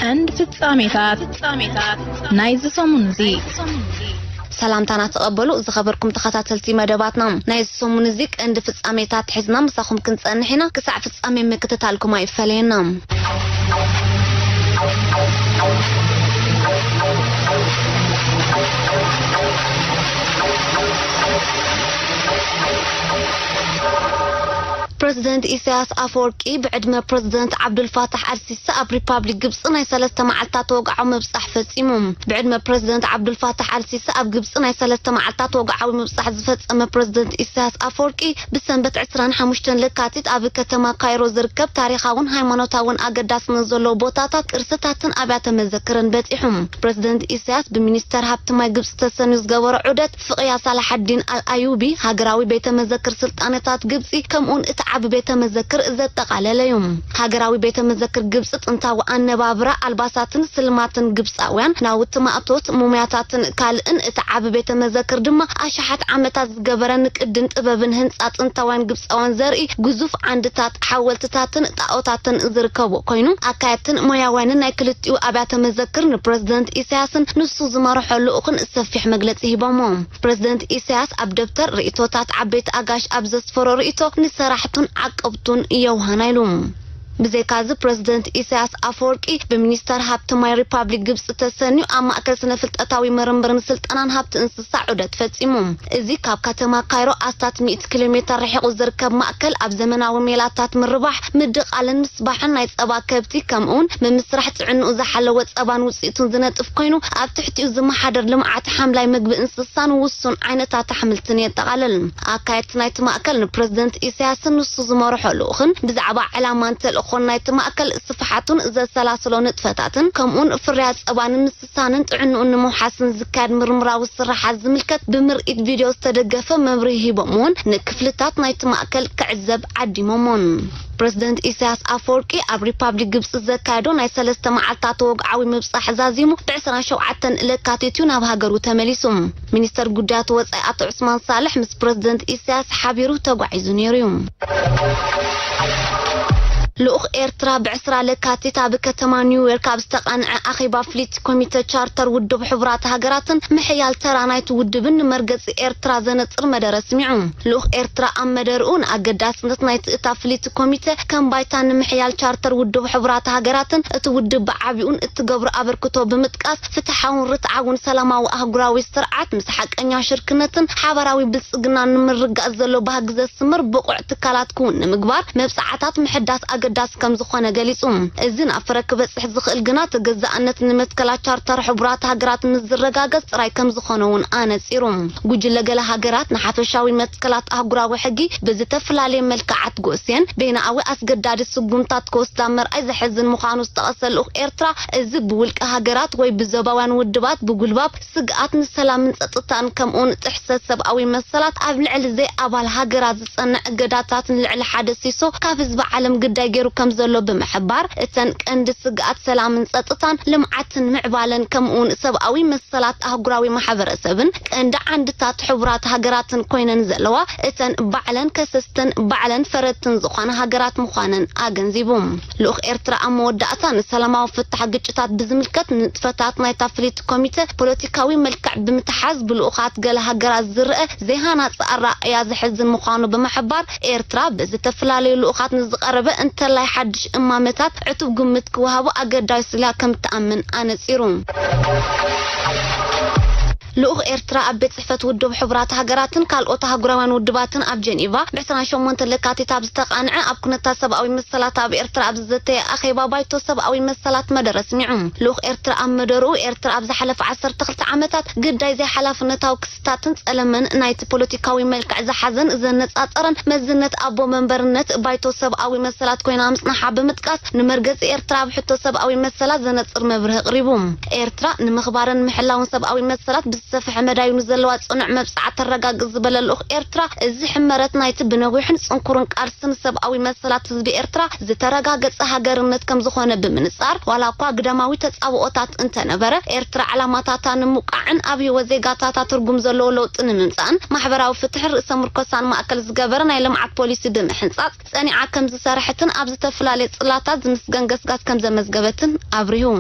ቀንዲ ፍጻሜታት ናይዚ ሰሙን እዚ። ሰላምታና ተቐበሉ ዝኸበርኩም ተኸታተልቲ መደባትና። ናይዚ ሰሙን እዚ ቀንዲ ፍጻሜታት ሒዝና ምሳኹም ክንጸንሕ ኢና። ክሳዕ ፍጻሜ ምክትታልኩም ኣይፈለየና። ፕረዚደንት ኢሳያስ ኣፈወርቂ ብዕድመ ፕረዚደንት ዓብዱልፋታሕ ኣልሲሲ ኣብ ሪፓብሊክ ግብጺ ናይ ሰለስተ መዓልታት ወግዓዊ ምብጻሕ ፈጺሙ። ብዕድመ ፕረዚደንት ዓብዱልፋታሕ ኣልሲሲ ኣብ ግብጺ ናይ ሰለስተ መዓልታት ወግዓዊ ምብጻሕ ዝፈጸመ ፕረዚደንት ኢሳያስ ኣፈወርቂ ብሰንበት ዕስራን ሓሙሽተን ለካቲት ኣብ ከተማ ካይሮ ዝርከብ ታሪኻውን ሃይማኖታውን ኣገዳስነት ዘለዎ ቦታታት፣ ቅርስታትን ኣብያተ መዘክርን በጺሑ። ፕረዚደንት ኢሳያስ ብሚኒስተር ሃብቲ ማይ ግብጺ ተሰንዩ ዝገበሮ ዑደት ፍቕያ ሳላሐዲን ኣል ኣዩቢ ሃገራዊ ቤተ መዘክር ስልጣነታት ግብጺ ከምኡውን እቲ ዓቢ ቤተ መዘክር ዘጠቓለለ እዩ። ሃገራዊ ቤተ መዘክር ግብጺ ጥንታዊ ኣነባብራ፣ ኣልባሳትን ስልማትን ግብጻውያን፣ ናውቲ ማእቶት፣ ሙምያታትን ካልእን፣ እቲ ዓቢ ቤተ መዘክር ድማ ኣሽሓት ዓመታት ዝገበረ ንቅድን ጥበብን ህንጻ ጥንታውያን ግብጻውያን ዘርኢ ግዙፍ ዓንድታት፣ ሓወልትታትን ጣኦታትን ዝርከቦ ኮይኑ፣ ኣካየድትን ሞያውያንን ናይ ክልቲኡ ኣብያተ መዘክር ንፕረዚደንት ኢሳያስን ንሱ ዝመርሖ ልኡኽን ሰፊሕ መግለጺ ሂቦሞ። ፕረዚደንት ኢሳያስ ኣብ ደብተር ርእይቶታት ዓበይቲ ኣጋሽ ኣብ ዘስፈሮ ርእይቶ፣ ንሰራሕቱን ዓቀብቱን የውሃና ኢሉ። ብዘይካዚ ፕረዚደንት ኢሳያስ ኣፈወርቂ ብሚኒስተር ሃብቲ ማይ ሪፓብሊክ ግብጺ ተሰንዩ ኣብ ማእከል ስነ ፍልጠታዊ ምርምርን ስልጠናን ሃብቲ እንስሳ ዑደት ፈጺሙ። እዚ ካብ ከተማ ካይሮ ኣስታት ሚእቲ ኪሎ ሜተር ርሒቑ ዝርከብ ማእከል ኣብ ዘመናዊ ሜላታት ምርባሕ፣ ምድቓልን ምስባሕን ናይ ጸባ ከብቲ ከምኡውን ምምስራሕ ጥዕንኡ ዝሓለወ ጸባን ውጽኢቱን ዝነጥፍ ኮይኑ ኣብ ትሕቲኡ ዝመሓደር ልምዓት ሓምላይ ምግቢ እንስሳን ውሱን ዓይነታት ኣሕምልትን የጠቓልል። ኣካየድቲ ናይቲ ማእከል ንፕረዚደንት ኢሳያስን ንሱ ዝመርሖ ልኡኽን ብዛዕባ ዕላማን ተልእኾን ናይቲ ማእከል፣ ስፍሓቱን ዘሰላስሎ ንጥፈታትን ከምኡውን ፍርያት ጸባ ንምስሳንን ጥዕንኡን ንምውሓስን ዝካየድ ምርምራዊ ስራሓት ዝምልከት ብምርኢት ቪድዮ ዝተደገፈ መብርሂ ሂቦም እውን ንክፍልታት ናይቲ ማእከል ክዕዘብ ዓዲሞሞን። ፕረዚደንት ኢሳያስ ኣፈወርቂ ኣብ ሪፓብሊክ ግብጺ ዘካየዶ ናይ ሰለስተ መዓልታት ወግዓዊ ምብጻሕ ዛዚሙ ብ ዕስራን ሸውዓተን ለካቲት እዩ ናብ ሃገሩ ተመሊሱ። ሚኒስተር ጉዳያት ወጻኢ ኣቶ ዑስማን ሳልሕ ምስ ፕረዚደንት ኢሳያስ ሓቢሩ ተጓዒዙ ነይሩ እዩ። ልኡኽ ኤርትራ ብ ዕስራ ለካቲት ኣብ ከተማ ኒውዮርክ ኣብ ዝተቓንዐ ኣኼባ ፍሊት ኮሚተ ቻርተር ውድብ ሕቡራት ሃገራትን ምሕያል ተራ ናይቲ ውድብን ንመርገጺ ኤርትራ ዘነጽር መደረ ኣስሚዑ። ልኡኽ ኤርትራ ኣብ መደርኡ ንኣገዳስነት ናይቲ እታ ፍሊት ኮሚተ ከም ባይታ ንምሕያል ቻርተር ውድብ ሕቡራት ሃገራትን እቲ ውድብ ብዓቢኡን እትገብሮ ኣበርክቶ ብምጥቃስ፣ ፍትሓውን ርትዓውን ሰላማዊ ኣህጉራዊ ስርዓት ምስ ሓቀኛ ሽርክነትን ሓባራዊ ብልጽግናን ንምርግጋጽ ዘሎ ባህጊ ዘስምር ብቑዕ ትካላት ክውን ንምግባር መብጽዓታት ምሕዳስ ኣገዳሲ ከም ዝኾነ ገሊጹ። እዚ ናብ ፍረ ክበጽሕ ዝኽእል ግና ተገዛእነት ንመትከላት ቻርተር ሕቡራት ሃገራት ምስ ዝረጋገጽ ጥራይ ከም ዝኾነ እውን ኣነጺሩ። ጉጅለ ገለ ሃገራት ንሓፈሻዊ መትከላት ኣህጉራዊ ሕጊ ብዝተፈላለየ መልክዓት ጎስየን በይናዊ ኣስገዳዲ ስጉምታት ክወስዳ ምርኣይ ዘሕዝን ምዃኑ ዝጠቐሰ ልኡኽ ኤርትራ፣ እዚ ብውልቀ ሃገራት ወይ ብዞባውያን ውድባት ብጉልባብ ስግኣት ንሰላምን ጸጥታን ከምኡውን ጥሕሰት ሰብኣዊ መሰላት ኣብ ልዕሊ ዘይኣባል ሃገራት ዝጸንዕ እገዳታት ንልዕሊ ሓደ ሲሶ ካብ ህዝቢ ዓለም ግዳይ ገይሩ ከም ዘሎ ብምሕባር፣ እተን ቀንዲ ስግኣት ሰላምን ጸጥታን ልምዓትን ምዕባለን ከምኡውን ሰብኣዊ መሰላት ኣህጉራዊ ማሕበረሰብን ቀንዲ ዓንድታት ሕቡራት ሃገራትን ኮይነን ዘለዋ፣ እተን ባዕለን ከሰስትን ባዕለን ፈረድትን ዝኾና ሃገራት ምዃነን ኣገንዚቡ። ልኡኽ ኤርትራ ኣብ መወዳእታ ንሰላማዊ ፍታሕ ግጭታት ብዝምልከት ንጥፈታት ናይታ ፍሊት ኮሚተ ፖለቲካዊ መልክዕ ብምትሓዝ ብልኡኻት ገለ ሃገራት ዝረአ ዘይሃናጺ ኣረኣእያ ዘሕዝን ምዃኑ ብምሕባር፣ ኤርትራ ብዝተፈላለዩ ልኡኻት ንዝቐረበ እንተላይ ሓድሽ እማመታት ዕቱብ ግምት ክወሃቦ ኣገዳሲ ኢላ ከም ትኣምን ኣነጺሩ። ልኡኽ ኤርትራ ኣብ ቤት ጽሕፈት ውድብ ሕቡራት ሃገራትን ካልኦት ኣህጉራውያን ውድባትን ኣብ ጀኔቫ ብ ዕስራን ሸሞንተን ለካቲት ኣብ ዝተቓንዐ ኣብ ኩነታት ሰብኣዊ መሰላት ኣብ ኤርትራ ኣብ ዝዘተየ ኣኼባ ባይቶ ሰብኣዊ መሰላት መደረ ኣስሚዑ። ልኡኽ ኤርትራ ኣብ መደርኡ፣ ኤርትራ ኣብ ዝሓለፈ ዓሰርተ ክልተ ዓመታት ግዳይ ዘይሓላፍነታዊ ክስታትን ጸለመን ናይቲ ፖለቲካዊ መልክዕ ዝሓዘን ዘነጻጸረን መዝነት ኣቦ መንበርነት ባይቶ ሰብኣዊ መሰላት ኮይና ምጽናሓ ብምጥቃስ፣ ንመርገጺ ኤርትራ ኣብ ሕቶ ሰብኣዊ መሰላት ዘነጽር መብርሂ ኣቕሪቡ። ኤርትራ ንምኽባርን ምሕላውን ሰብኣዊ መሰላት ዝሰፍሐ መዳዩ ንዘለዋ ጽኑዕ መብጽዓ ተረጋግጽ ዝበለ ልኡኽ ኤርትራ፣ እዚ ሕመረት ናይቲ ብነዊሕን ጽንኩርን ቃልሲ ንሰብኣዊ መሰላት ህዝቢ ኤርትራ ዝተረጋገጸ ሃገርነት ከም ዝኾነ ብምንጻር፣ ዋላ እኳ ግዳማዊ ተጻብኦታት እንተነበረ፣ ኤርትራ ዕላማታታ ንምውቃዕን ኣብ ህይወት ዜጋታታ ትርጉም ዘለዎ ለውጢ ንምምጻእን ማሕበራዊ ፍትሕን ርእሰ ምርኮሳን ማእከል ዝገበረ ናይ ልምዓት ፖሊሲ ብምሕንጻጽ ጸኒዓ ከም ዝሰርሐትን ኣብ ዝተፈላለየ ጽላታት ዝምስገን ገስጋስ ከም ዘመዝገበትን ኣብሪሁ።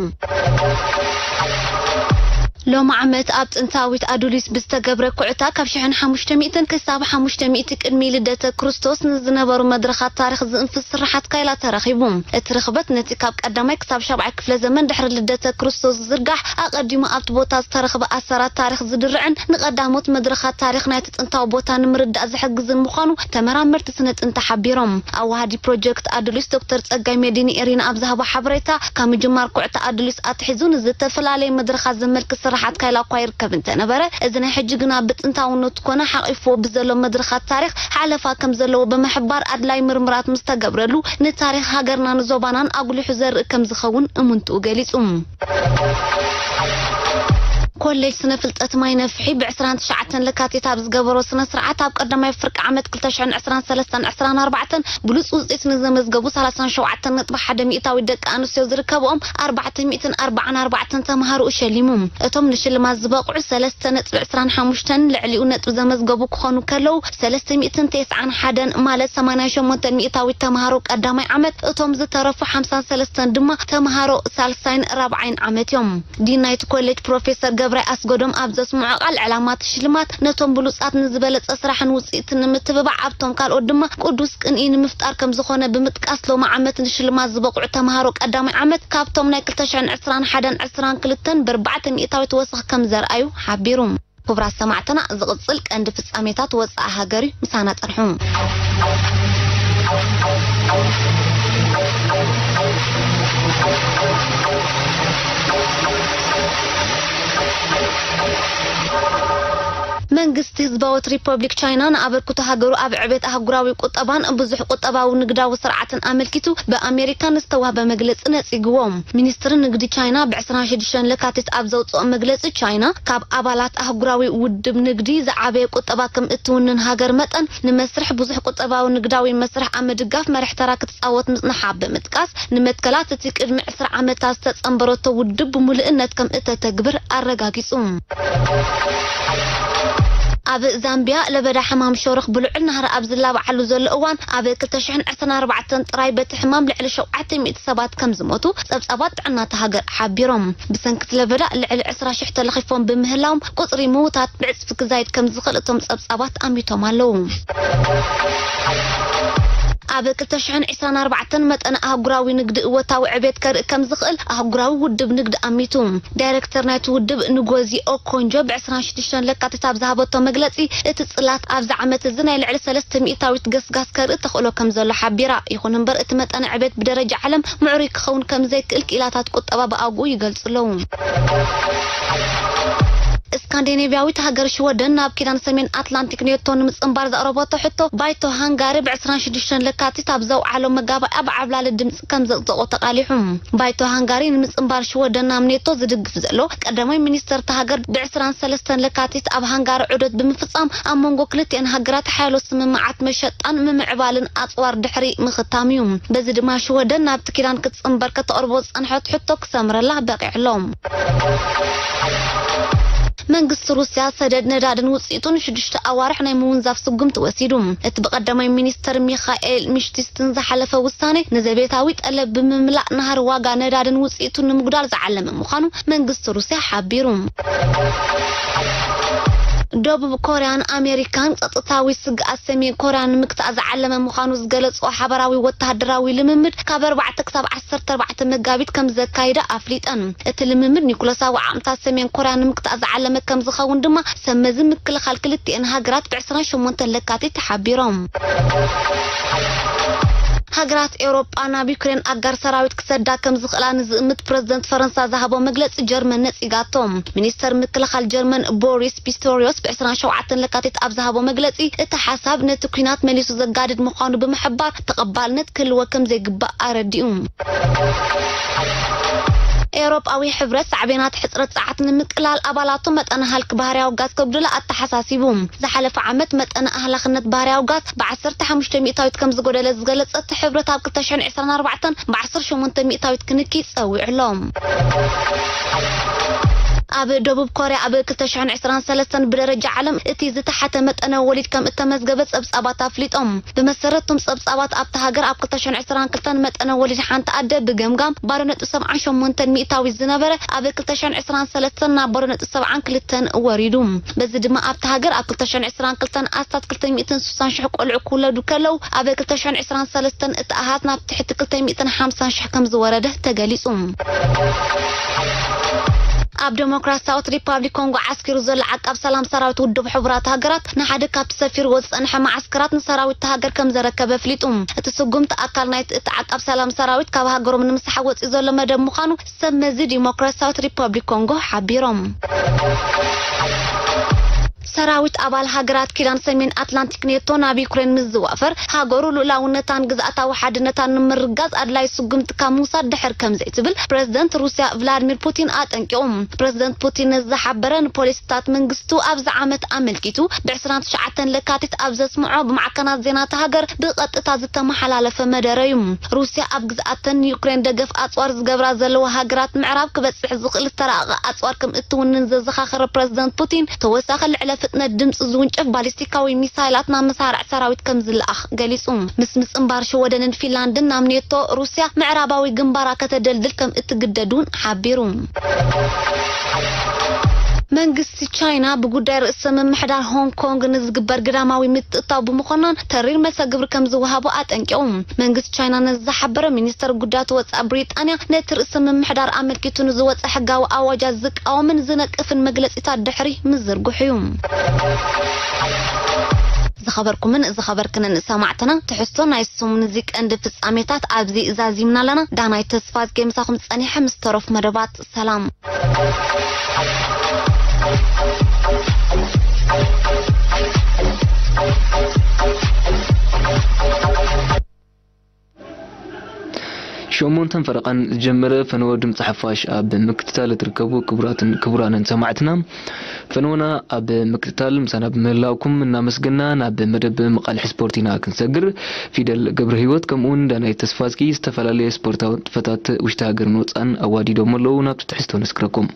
ሎም ዓመት ኣብ ጥንታዊት ኣዱሊስ ብዝተገብረ ኩዕታ ካብ ሽሕን ሓሙሽተ ሚእትን ክሳብ ሓሙሽተ ሚእቲ ቅድሚ ልደተ ክርስቶስ ንዝነበሩ መድረኻት ታሪኽ ዝእንፍት ስርሓት ካይላ ተረኺቡ። እቲ ርኽበት ነቲ ካብ ቀዳማይ ክሳብ ሻብዓይ ክፍለ ዘመን ድሕሪ ልደተ ክርስቶስ ዝዝርጋሕ ኣቐዲሙ ኣብቲ ቦታ ዝተረኽበ ኣሰራት ታሪኽ ዝድርዕን ንቐዳሞት መድረኻት ታሪኽ ናይቲ ጥንታዊ ቦታ ንምርዳእ ዝሕግዝን ምዃኑ ተመራመርቲ ስነ ጥንቲ ሓቢሮም። ኣዋሃዲ ፕሮጀክት ኣዱሊስ ዶክተር ጸጋይ ሜዲኒ ኤሪና ኣብ ዝሃቦ ሓበሬታ፣ ካብ ምጅማር ኩዕታ ኣዱሊስ ኣትሒዙ ንዝተፈላለየ መድረኻት ዘመልክት ስራሓት ካይላ እኳ ይርከብ እንተነበረ፣ እዚ ናይ ሕጂ ግና ብጥንታውነቱ ኮነ ሓቒፍዎ ብዘሎ መድረኻት ታሪኽ ሓለፋ ከም ዘለዎ ብምሕባር፣ ኣድላይ ምርምራት ምስ ተገብረሉ ንታሪኽ ሃገርናን ዞባናን ኣጉሊሑ ዘርኢ ከም ዝኸውን እሙንትኡ ገሊጹ። ኮሌጅ ስነ ፍልጠት ማይ ነፍሒ ብ ዕስራን ትሽዓተን ለካቲት ኣብ ዝገበሮ ስነ ስርዓት፣ ኣብ ቀዳማይ ፍርቂ ዓመት ክልተ ሽሕን ዕስራን ሰለስተን ዕስራን ኣርባዕተን ብሉጽ ውጽኢት ንዘመዝገቡ ሰላሳን ሸውዓተን ነጥቢ ሓደ ሚእታዊት ደቂ ኣንስትዮ ዝርከብኦም ኣርባዕተ ሚእትን ኣርባዓን ኣርባዕተን ተምሃሮኡ ሸሊሙ። እቶም ንሽልማት ዝበቕዑ ሰለስተ ነጥቢ ዕስራን ሓሙሽተን ልዕሊኡ ነጥቢ ዘመዝገቡ ክኾኑ ከለዉ፣ ሰለስተ ሚእትን ተስዓን ሓደን ማለት ሰማንያ ሸሞንተ ሚእታዊት ተምሃሮ ቀዳማይ ዓመት፣ እቶም ዝተረፉ ሓምሳን ሰለስተን ድማ ተምሃሮ ሳልሳይን ራብዓይን ዓመት እዮም። ዲን ናይቲ ኮሌጅ ፕሮፌሰር ገብራይ ኣስገዶም ኣብ ዘስምዖ ቃል፣ ዕላማ እቲ ሽልማት ነቶም ብሉጻት ንዝበለጸ ስራሕን ውጽኢትን ንምትብባዕ፣ ኣብቶም ካልኦት ድማ ቅዱስ ቅንኢ ንምፍጣር ከም ዝኾነ ብምጥቃስ፣ ሎሚ ዓመት ንሽልማት ዝበቕዑ ተምሃሮ ቀዳማይ ዓመት ካብቶም ናይ ክልተ ሽሕን ዕስራን ሓደን ዕስራን ክልተን ብኣርባዕተ ሚእታዊት ወሰኽ ከም ዘርኣዩ ሓቢሩ። ክቡራት ሰማዕትና፣ ዝቕጽል ቀንዲ ፍጻሜታት ወጻኢ ሃገር እዩ። ምሳና ጽንሑ። መንግስቲ ህዝባዊት ሪፐብሊክ ቻይና ንኣበርክቶ ሃገሩ ኣብ ዕቤት ኣህጉራዊ ቁጠባን ብዙሕ ቁጠባዊ ንግዳዊ ስርዓትን ኣመልኪቱ ብኣሜሪካ ንዝተዋህበ መግለጺ ነጺግዎ። ሚኒስትሪ ንግዲ ቻይና ብ ዕስራን ሽዱሽተን ለካቲት ኣብ ዘውጽኦ መግለጺ፣ ቻይና ካብ ኣባላት ኣህጉራዊ ውድብ ንግዲ ዝዓበየ ቁጠባ ከም እትውንን ሃገር መጠን፣ ንመስርሕ ብዙሕ ቁጠባዊ ንግዳዊ መስርሕ ኣብ ምድጋፍ መሪሕ ተራ ክትጻወት ምጽንሓ ብምጥቃስ፣ ንመትከላት እቲ ቅድሚ ዕስራ ዓመታት ዝተጸንበረቶ ውድብ ብምሉእነት ከም እተተግብር ኣረጋጊጹ። ኣብ ዛምቢያ፣ ለበዳ ሕማም ሸሮኽ ብልዑል ናህሪ ኣብ ዝላባዓሉ ዘሎ እዋን፣ ኣብ ክልተ ሽሕን ዕስራን ኣርባዕተን ጥራይ በቲ ሕማም ልዕሊ ሸውዓተ ሚእቲ ሰባት ከም ዝሞቱ ጸብጻባት ጥዕና እታ ሃገር ሓቢሮም። ብሰንኪ እቲ ለበዳ ልዕሊ ዕስራ ሽሕ ተለኺፎም ብምህላዎም፣ ቁጽሪ ምዉታት ብዕጽፊ ክዛይድ ከም ዝኽእል እቶም ጸብጻባት ኣሚቶም ኣለዉ። ኣብ ክልተ ሽሕን ዕስራን ኣርባዕተን መጠን ኣህጉራዊ ንግዲ እወታዊ ዕቤት ከርኢ ከም ዝኽእል ኣህጉራዊ ውድብ ንግዲ ኣሚቱ። ዳይሬክተር ናይቲ ውድብ ንጎዚ ኦኮንጆ ብ ዕስራን ሽዱሽተን ለካቲት ኣብ ዝሃበቶ መግለጺ፣ እቲ ጽላት ኣብዚ ዓመት እዚ ናይ ልዕሊ ሰለስተ ሚእታዊት ገስጋስ ከርኢ ተኽእሎ ከም ዘሎ ሓቢራ። ይኹን እምበር፣ እቲ መጠን ዕቤት ብደረጃ ዓለም ምዕሩይ ክኸውን ከም ዘይክእል ክኢላታት ቁጠባ ብኣግኡ ይገልጹ ኣለዉ። ስካንዲኔቭያዊት ሃገር ሽወደን ናብ ኪዳን ሰሜን ኣትላንቲክ ኔቶ ንምጽንባር ዘቕረበቶ ሕቶ፣ ባይቶ ሃንጋሪ ብ ዕስራን ሽዱሽተን ለካቲት ኣብ ዘውዓሎ መጋባእያ ብዓብላሊ ድምጺ ከም ዘጽደቖ ተቓሊሑ። ባይቶ ሃንጋሪ ንምጽንባር ሽወደን ናብ ኔቶ ዝድግፍ ዘሎ ቀዳማይ ሚኒስተር እታ ሃገር ብ ዕስራን ሰለስተን ለካቲት ኣብ ሃንጋሪ ዑደት ብምፍጻም፣ ኣብ መንጎ ክልቲኣን ሃገራት ሓያሎ ስምምዓት መሸጣን ምምዕባልን ኣጽዋር ድሕሪ ምኽታም እዩ። በዚ ድማ ሽወደን ናብቲ ኪዳን ክትጽንበር ከተቕርቦ ዝጸንሐት ሕቶ ክሰምረላ በቒዑ ኣሎ። መንግስቲ ሩስያ ሰደድ ነዳድን ውጽኢቱን ሽዱሽተ ኣዋርሕ ናይ ምውንዛፍ ስጉምቲ ወሲዱ። እቲ ብቀዳማይ ሚኒስተር ሚኻኤል ሚሽቲስትን ዝሓለፈ ውሳኔ፣ ንዘቤታዊ ጠለብ ብምምላእ ናህሪ ዋጋ ነዳድን ውጽኢቱን ንምጉዳል ዝዓለመ ምዃኑ መንግስቲ ሩስያ ሓቢሩ። ደቡብ ኮርያን ኣሜሪካን ጸጥታዊ ስግኣት ሰሜን ኮርያ ንምክታእ ዝዓለመ ምዃኑ ዝገለጽኦ ሓበራዊ ወተሃደራዊ ልምምድ፣ ካብ ኣርባዕተ ክሳብ ዓሰርተ ኣርባዕተ መጋቢት ከም ዘካይዳ ኣፍሊጠን። እቲ ልምምድ ኒኩለሳዊ ዓቕምታት ሰሜን ኮርያ ንምክታእ ዝዓለመ ከም ዝኸውን ድማ ሰብ መዚ ምክልኻል ክልቲኤን ሃገራት ብ ዕስራን ሸሞንተን ለካቲት ተሓቢሮም። ሃገራት ኤውሮጳ ናብ ዩክሬን ኣጋር ሰራዊት ክሰዳ ከም ዝኽእላ ንዝእምት ፕረዚደንት ፈረንሳ ዝሃቦ መግለጺ ጀርመን ነጺጋቶ። ሚኒስተር ምክልኻል ጀርመን ቦሪስ ፒስቶሪዮስ ብ ዕስራን ሸውዓተን ለካቲት ኣብ ዝሃቦ መግለጺ፣ እቲ ሓሳብ ነቲ ኲናት መሊሱ ዘጋድድ ምዃኑ ብምሕባር፣ ተቐባልነት ክህልዎ ከም ዘይግባእ ኣረዲኡ። ኤውሮጳዊ ሕብረት ሳዕቤናት ሕጽረት ጸዓት ንምቅላል ኣባላቱ መጠነ ሃልኪ ባህርያዊ ጋዝ ከጉድላ ኣተሓሳሲቡ። ዝሓለፈ ዓመት መጠነ ኣህላኽነት ባህርያዊ ጋዝ ብ15 ሚእታዊት ከም ዝጎደለ ዝገለጸ እቲ ሕብረት፣ ኣብ ክልተ ሽሕን ዕስራን ኣርባዕተን ብ18 ሚእታዊት ክንኪ ጸዊዑ ኣሎ። ኣብ ደቡብ ኮርያ ኣብ ክልተ ሽሕን ዕስራን ሰለስተን ብደረጃ ዓለም እቲ ዝተሓተ መጠነ ወሊድ ከም እተመዝገበ ጸብጻባት ኣፍሊጦም። ብመሰረት እቶም ጸብጻባት ኣብታ ሃገር ኣብ ክልተ ሽሕን ዕስራን ክልተን መጠነ ወሊድ ሓንቲ ኣደ ብገምጋም ባዶ ነጥቢ ሰብዓን ሸሞንተን ሚእታዊት ዝነበረ ኣብ ክልተ ሽሕን ዕስራን ሰለስተን ናብ ባዶ ነጥቢ ሰብዓን ክልተን ወሪዱ። በዚ ድማ ኣብታ ሃገር ኣብ ክልተ ሽሕን ዕስራን ክልተን ኣስታት ክልተ ሚእትን ስሳን ሽሕ ቆልዑ ክውለዱ ከለዉ ኣብ ክልተ ሽሕን ዕስራን ሰለስተን እቲ ኣሃዝ ናብ ትሕቲ ክልተ ሚእትን ሓምሳን ሽሕ ከም ዝወረደ ተገሊጹ። ኣብ ዴሞክራሲያዊት ሪፓብሊክ ኮንጎ ዓስኪሩ ዘሎ ዓቃብ ሰላም ሰራዊት ውድብ ሕቡራት ሃገራት ንሓደ ካብቲ ሰፊርዎ ዝጸንሐ መዓስከራት ንሰራዊት እታ ሃገር ከም ዘረከበ ኣፍሊጡ። እቲ ስጉምቲ ኣካል ናይቲ እቲ ዓቃብ ሰላም ሰራዊት ካብ ሃገሮም ንምስሓብ ወጺኡ ዘሎ መደብ ምዃኑ ሰብ መዚ ዲሞክራሲያዊት ሪፐብሊክ ኮንጎ ሓቢሮም። ሰራዊት ኣባል ሃገራት ኪዳን ሰሜን ኣትላንቲክ ኔቶ ናብ ዩክሬን ምስ ዝዋፈር፣ ሃገሩ ልኡላውነታን ግዝኣታዊ ሓድነታን ንምርግጋጽ ኣድላይ ስጉምቲ ካብ ምውሳድ ድሕር ከም ዘይትብል ፕረዚደንት ሩስያ ቭላድሚር ፑቲን ኣጠንቂቑ። ፕረዚደንት ፑቲን ነዚ ዝሓበረ ንፖሊሲታት መንግስቱ ኣብዚ ዓመት ኣመልኪቱ ብ29 ለካቲት ኣብ ዘስምዖ ብማዕከናት ዜና እታ ሃገር ብቐጥታ ዝተመሓላለፈ መደረ እዩ። ሩስያ ኣብ ግዝኣተን ንዩክሬን ደገፍ ኣጽዋር ዝገብራ ዘለዋ ሃገራት ምዕራብ ክበጽሕ ዝኽእል ዝተራቐቐ ኣጽዋር ከም እትውንን ዘዘኻኸረ ፕረዚደንት ፑቲን፣ ተወሳኺ ልዕለ ፍጥነት ድምጺ ዝውንጨፍ ባሊስቲካዊ ሚሳይላት ናብ መሳርዕ ሰራዊት ከም ዝለኣኽ ገሊጹ። ምስ ምጽንባር ሽወደንን ፊንላንድን ናብ ኔቶ፣ ሩስያ ምዕራባዊ ግንባራ ከተደልድል ከም እትግደድ እውን ሓቢሩ። መንግስቲ ቻይና ብጉዳይ ርእሰ ምምሕዳር ሆንግ ኮንግ ንዝግበር ግዳማዊ ምትእትታው ብምኾናን ተሪር መልሰ ግብሪ ከም ዝወሃቦ ኣጠንቂቑ። መንግስቲ ቻይና ነዚ ዝሓበረ፣ ሚኒስተር ጉዳያት ወጻኢ ብሪጣንያ ነቲ ርእሰ ምምሕዳር ኣመልኪቱ ንዝወጸ ሕጋዊ ኣዋጃት ዝቃወምን ዝነቅፍን መግለጺታት ድሕሪ ምዝርግሑ እዩ። ዝኸበርኩምን ዝኸበርክንን ሰማዕትና፣ ትሕዝቶ ናይ ሰሙን እዚ ቀንዲ ፍጻሜታት ኣብዚ ዛዚምና ኣለና። ዳናይ ተስፋዝጌ ምሳኹም ጸኒሐ፣ ምስ ተረፉ መደባት ሰላም። ሸሞንተን ፈረቓን ዝጀመረ ፈነወ ድምፂ ሓፋሽ ኣብ ምክትታል እትርከቡ ክቡራትን ክቡራንን ሰማዕትና፣ ፈነወና ኣብ ምክትታል ምሳና ብምህላውኩም እናመስገና፣ ናብ መደብ መቃልሒ ስፖርት ኢና ክንሰግር። ፊደል ገብረ ህይወት ከምኡ እውን ዳናይ ተስፋዝጊ ዝተፈላለየ ስፖርታዊ ንጥፈታት ውሽጢ ሃገርን ወፃን ኣዋዲዶም ኣለዉ። ናብቲ ትሕዝቶ ነስግረኩም።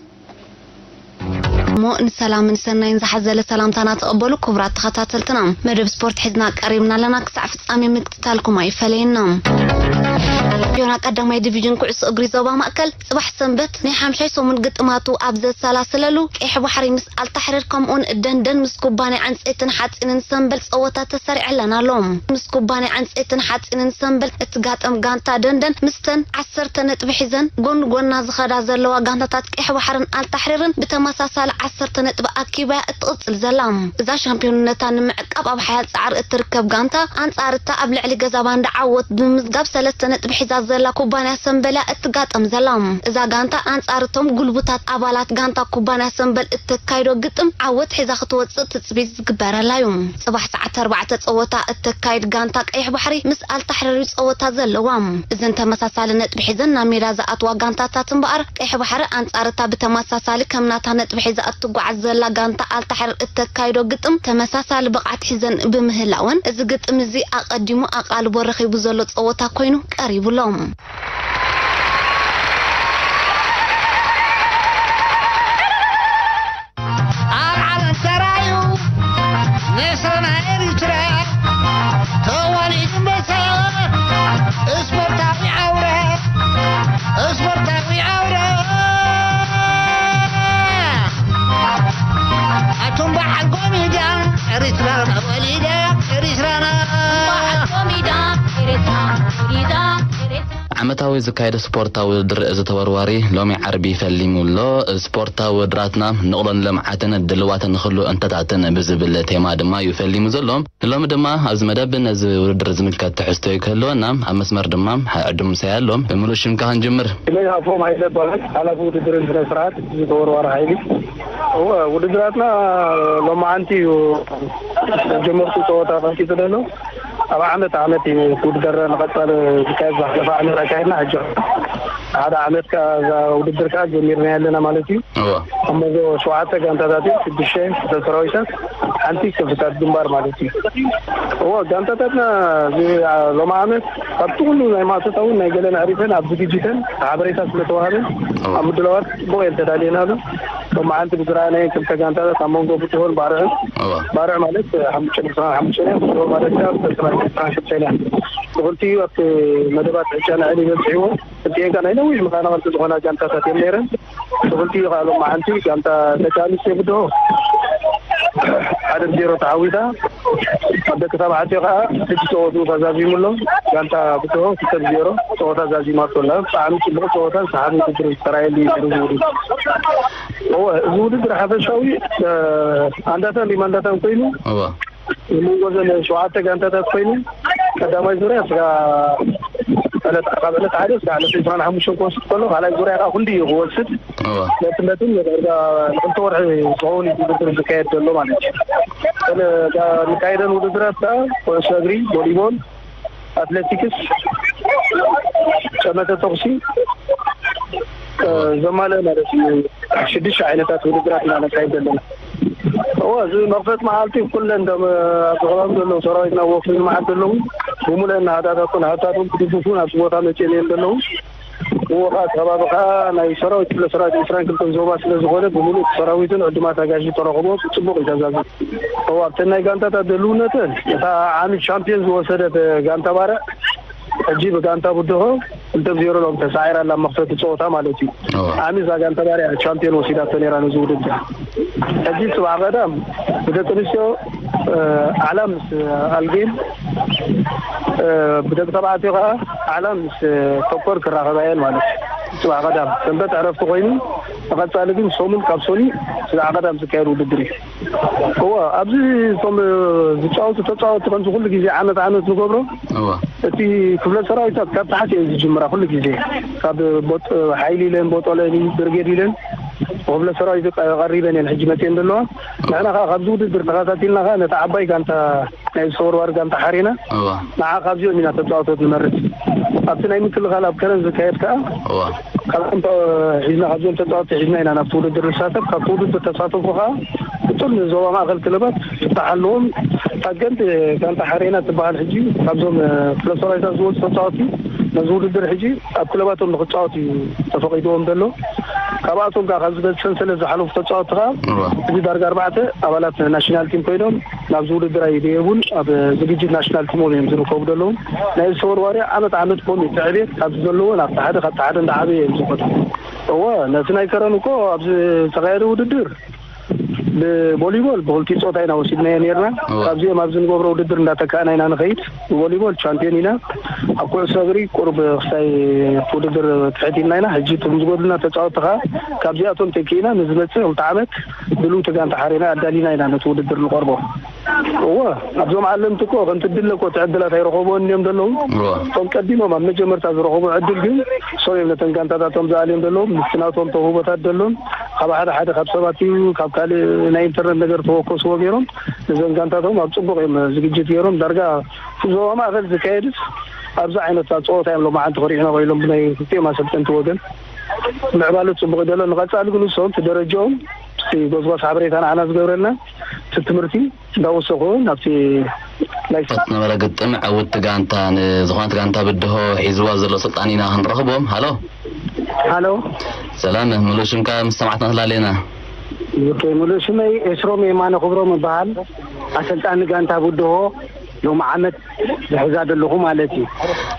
እሞ ንሰላምን ሰናይን ዝሓዘለ ሰላምታና ተቐበሉ ክቡራት ተኸታተልትና። መደብ ስፖርት ሒዝና ቀሪብና ኣለና። ክሳዕ ፍጻሜ ምክትታልኩም ኣይፈለየና። ዮና ቀዳማይ ዲቪዥን ኩዕሶ እግሪ ዞባ ማእከል ጽባሕ ሰንበት ናይ ሓምሻይ ሰሙን ግጥማቱ ኣብ ዘሰላስለሉ፣ ቀይሕ ባሕሪ ምስ ኣልታሕሪር ከምኡን ደንደን ምስ ኩባንያ ዕንጸይትን ሓጺንን ሰምበል ጸወታ ተሰሪዐለን ኣሎ። ምስ ኩባንያ ዕንጸይትን ሓጺንን ሰምበል እትጋጠም ጋንታ ደንደን ምስተን ዓሰርተ ነጥቢ ሒዘን ጎን ጎና ዝኸዳ ዘለዋ ጋንታታት ቀይሕ ባሕርን ኣልታሕሪርን ብተመሳሳሊ ዓሰርተ ነጥቢ ኣኪባያ እትቕጽል ዘላ። እዛ ሻምፒዮንነታ ንምዕቃብ ኣብ ሓያል ጻዕሪ እትርከብ ጋንታ፣ ኣንጻር እታ ኣብ ልዕሊ ገዛ ባንዳ ዓወት ብምምዝጋብ ሰለስተ ነጥቢ ሒዛ ዘላ ኩባንያ ሰምበልያ እትጋጠም ዘላ። እዛ ጋንታ ኣንጻር እቶም ጉልቡታት ኣባላት ጋንታ ኩባንያ ሰምበል እተካይዶ ግጥም ዓወት ሒዛ ክትወጽእ ትጽቢት ዝግበረላ እዩ። ጽባሕ ሰዓት ኣርባዕተ ጸወታ እተካይድ ጋንታ ቀይሕ ባሕሪ ምስ ኣልታሕሪር እዩ ጸወታ ዘለዋ። እዘን ተመሳሳሊ ነጥቢ ሒዘን ናብ ሜዳ ዝኣትዋ ጋንታታት እምበኣር፣ ቀይሕ ባሕሪ ኣንጻር እታ ብተመሳሳሊ ከም ናታ ነጥቢ ሒዛ እትጓዓዝ ዘላ ጋንታ ኣልታሕሪር እተካይዶ ግጥም ተመሳሳሊ ብቕዓት ሒዘን ብምህላወን፣ እዚ ግጥም እዚ ኣቐዲሙ ኣቓልቦ ረኺቡ ዘሎ ጸወታ ኮይኑ ቀሪቡ ኣሎ። ኣብ ዓለም ተራዩ ንስርና ኤሪትራ ተዋሊዱ ኣንበሳ ስፖርታዊ ዓውራ፣ ስፖርታዊ ዓውራ። ኣቱም በዓል ኮሚዳ ኤሪትራ ወሊዳ ኤሪትራና። በዓል ኮሚዳ ኤሪትራ ወሊዳ ኤሪትራ። ዓመታዊ ዝካየድ ስፖርታዊ ውድድር እዚ ተወርዋሪ ሎሚ ዓርቢ ፈሊሙ ኣሎ። ስፖርታዊ ውድድራትና ንቕሎን ልምዓትን ድልዋትን ንኹሉ እንተታትን ብዝብል ቴማ ድማ እዩ ፈሊሙ ዘሎ። ሎሚ ድማ ኣብዚ መደብ ነዚ ውድድር ዝምልከት ትሕዝቶ እዩ ክህልወና። ኣብ መስመር ድማ ዕዱም ምሳይ ኣሎ። ብምሉእ ሽምካ ክንጅምር። ስመይ ሃብቶም ሃይለ ይባላል። ሓላፊ ውድድርን ስነ ስርዓት እዚ ተወርዋሪ ሓይሊ። እወ፣ ውድድራትና ሎማዓንቲ እዩ ጀመርቱ ጸወታ ቀንጢጡ ዘሎ። ኣብ ዓመት ዓመት እዩ ውድድር ንቐጻሊ ዝካየድ፣ ዝሓለፈ ዓመት ኣካየድና፣ ሕጂ ሓደ ዓመት ከኣ እዛ ውድድር ከኣ ጀሚርና ኣለና ማለት እዩ። እወ። ኣብ መንጎ ሸውዓተ ጋንታታት እዩ፣ ሽዱሽተ ክፍለ ሰራዊታት፣ ሓንቲ ክፍልታት ግንባር ማለት እዩ። እወ፣ ጋንታታትና እዚ፣ አ፣ ሎሚ ዓመት ካብቲ ኩሉ ናይ ማእቶታውን ናይ ገለን ኣሪፈን ኣብ ዝግጅተን ሓበሬታ ስለተዋህበን እወ። ኣብ ምድላዋት ጽቡቕ እየን ተዳልየናሉ። ሎማዓንቲ ብዝረኣናየን ክልተ ጋንታታት ኣብ መንጎ ብድሆን ባርዕን፣ እወ። ባርዕ ማለት ሓሙሽተ ነጥቢ ሓሙሽተ እያ፣ ብድሆ ማለት ከኣ ክልተ ነጥቢ ሓሙሽተ እያ። ብኽልቲኡ ኣብቲ መደባት ዕጫ ንዕሊ በጺሕዎ። እቲኤን ከኣ ናይ ነዊሕ መቐናቕንቲ ዝኾና ጋንታታት እየን ነይረን። ብኽልቲኡ ከኣ ሎማዓንቲ ጋንታ ደቂ ኣንስትዮ ብድሆ ሓደ ዜሮ ተዓዊታ። ኣብ ደቂ ተባዕትዮ ከኣ ሕጂ ጸወትኡ ተዛዚሙ ኣሎ። ጋንታ ብድሆ ክልተ ዜሮ ጸወታ ዛዚሙ ኣሎ። ብጣዕሚ ጽቡቕ ጸወታን ሰሓቢ ውድድር ዝተራእየሉ እዩ ነይሩ እዚ ውድድር። እወ፣ እዚ ውድድር ሓፈሻዊ፣ እ፣ ኣንዳታን ሪማንዳታን ኮይኑ እወ። ኣብ መንጎ ዘን ሸውዓተ ጋንታታት ኮይኑ ቀዳማይ ዙርያ ስጋ ዕለት፣ ካብ ዕለት ሓደ ስጋ ዕለት ዕስራን ሓሙሽተን ክወስድ ከሎ፣ ካልኣይ ዙርያ ከዓ ክንዲ እዩ ክወስድ። እወ። ነቲ ነትን ዳርጋ ንክልተ ወርሒ ዝኸውን እዩ ውድድር ዝካየድ ዘሎ ማለት እዩ። እተን ዳ-፣ ዝካየደን ውድድራት ከዓ ኩዕሶ እግሪ፣ ቮሊቦል፣ ኣትሌቲክስ፣ ጠመተ ተኹሲ፣ እ፣ ዘማልእ ማለት እዩ። ሽዱሽተ ዓይነታት ውድድራት ኢና ነካይድ ዘለና። እወ፣ እዚ መኽፈት መዓልቲ ኩለን እቶም፣ እ፣ ኣብዚ ከባቢ ዘለዉ ሰራዊትና ወፍሪ ልምዓት ዘለዉ ብምሉእ ናህዳታቱን ሃብታቱን ክድግፉ ናብዚ ቦታ መፅኦም እዮም ዘለዉ። እወ፣ ከዓ እቲ ከባቢ ከዓ ናይ ሰራዊት፣ ክፍለ ሰራዊት ዕስራን ክልተን ዞባ ስለ ዝኾነ ብምሉእ ሰራዊትን ዕዱማት ኣጋይሽ ተረኽቦ ብፅቡቕ እዩ ተዛዚሙ። እወ፣ ኣብተን ናይ ጋንታታት ድልውነተን እታ ዓሚ ቻምፒዮን ዝወሰደት ጋንታ ባርዕ ሕጂ ብጋንታ ብድሆ ክልተ ዜሮ ሎም ተሳዒራ ኣላ መኽፈቲ ፀወታ ማለት እዩ። እወ። ዓሚ እዛ ጋንታ ባርዕ ቻምፒዮን ወሲዳቶ ነይራ ነዚ ውድድር። ሕጂ ፅባሕ ቀዳም ብደቂ ኣንስትዮ፣ እ፣ ዓላ ምስ ኣልጌን፣ እ፣ ብደቂ ተባዕትዮ ከዓ ዓላ ምስ ተኮር ክራኸባ እየን ማለት እዩ። ፅባሕ ቀዳም ሰንበት ዕረፍቲ ኮይኑ፣ መቐፃሊ ግን ሰሙን ካብ ሰኒ ፅባሕ ቀዳም ዝካየድ ውድድር እዩ። እወ፣ ኣብዚ እቶም ዝጫወቱ ተፃወትቲ ከምዚ ኩሉ ግዜ ዓመት ዓመት ንገብሮ፣ እወ። እቲ ክፍለ ሰራዊታት ካብ ታሕቲ እየን ዝጅምራ ኩሉ ግዜ። ካብ ቦጥ-፣ ሓይሊ ኢለን፣ ቦጦለ ኢለን፣ ብርጌድ ኢለን፣ ብክፍለ ሰራዊት ቀ-፣ ቀሪበን እየን ሕጂ መፅየን ዘለዋ። ንሕና ከዓ ካብዚ ውድድር ተኸታቲልና ከዓ ነታ ዓባይ ጋንታ ናይ ዝተወርዋሪ ጋንታ ሓሬና፣ እዋ። ንዓ ካብዚኦም ኢና ተጻወቶት ንመርጽ። ኣብቲ ናይ ምክልኻል ኣብ ከረን ዝካየድ ከኣ፣ እዋ። ካብቶም ተ-፣ ሒዝና፣ ካብዚኦም ተጻወትቲ ሒዝና ኢና ናብቲ ውድድር ንሳተፍ። ካብቲ ውድድር ተሳተፉ ከኣ፣ እቶም ዞባ ማእከል ክለባት ፍታሕ ኣለዎም። ኣገንት ጋንታ ሓሬና ትበሃል ሕጂ፣ ካብዞም፣ እ፣ ክለብ ሰራዊታት ዝወጹ ተጻወትቲ ነዚ ውድድር ሕጂ ኣብ ክለባቶም ንክጻወቱ እዩ ተፈቒድዎም ዘሎ። ካብኣቶም ከኣ ካብዚ በዚ ሰንሰለት ዝሓለፉ ተጻወትቲ ከኣ፣ እዋ። እዚ ዳርጋ ኣርባዕተ ኣባላት ናሽናል ቲም ኮይኖም ናብዚ ውድድር ኣይድየቡን፣ ኣብ ዝግጅት ናሽናል ቲሞም እዮም ዝርከቡ ዘለዉ። ናይ ዝተወርዋሪ ዓመት ዓመት ኮም እዩ ትዕቤት ካብዚ ዘለዎ ናብቲ ሓደ፣ ካብቲ ሓደ እንዳዓበየ እዮም ዝኸዱ። እወ፣ ነቲ ናይ ከረን እኮ ኣብዚ ዝተኻየደ ውድድር ብቮሊቦል ብኽልቲኡ ጾታ ኢና ወሲድናዮ ኔርና። እወ። ካብዚኦም ኣብዚ ንገብሮ ውድድር እንዳተካእና ኢና ንኸይድ። ብቮሊቦል ቻምፒዮን ኢና። ኣብ ኩዕሶ እግሪ ቁሩብ ክሳይ ውድድር ትሕት ኢልና ኢና። ሕጂ እቶም ዝጎድሉና ተጻወትቲ ከኣ ካብዚኣቶም ተኪእና ንዝመጽእ ክልተ ዓመት ድልውቲ ጋንታ ሓሬና ኣዳሊና ኢና ነቲ ውድድር ንቐርቦ። እወ፣ ኣብዞም ዓለምቲ እኮ ከምቲ ድለ እኮ እቲ ዕድላት ኣይረኸብዎን እዮም ዘለዉ። እወ። እቶም ቀዲሞም ኣብ መጀመርታ ዝረኸቡ ዕድል ግን እሶም እዮም ነተን ጋንታታቶም ዝኣልዮም ዘለዉ። ምስቲ ናቶም ተውህቦታት ዘለዎም ካብ ሓደ ሓደ ካብ ሰባት እዩ፣ ካብ ካልእ ናይ ኢንተርነት ነገር ተወከስዎ ገይሮም ነዘን ጋንታቶም ኣብ ጽቡቕ እዮም ዝግጅት ገይሮም። ዳርጋ እቲ ዞባ ማእከል ዝካየድስ ኣብዚ ዓይነት ጸወታ እዮም ሎማዓንቲ ክሪዑና ኮይሎም ብናይ ክልቲኦም ኣሰልጠንቲ ወገን። ምዕባለ ጽቡቕ እዩ ዘሎ። ንቐጻሊ ግን ንሶም እቲ ደረጃኦም እቲ ጎስጓስ ሓበሬታ ንዓና ዝገብረልና እቲ ትምህርቲ እንዳወሰኹ ናብቲ ናይ ነበረ ግጥም ዕውትቲ ጋንታ ንዝኾነት ጋንታ ብድሆ ሒዝዋ ዘሎ ስልጣን ኢና ክንረኽቦም። ሃሎ። ሃሎ። ሰላም፣ ምሉእ ሽምካ ምስ ሰማዕትና ተላለና። ኦኬ፣ ምሉእ ሽመይ ኤስሮም የማነ ክብሮም እበሃል። ኣሰልጣኒ ጋንታ ብድሆ ሎም ዓመት ዝሕዛ ዘለኹ ማለት እዩ።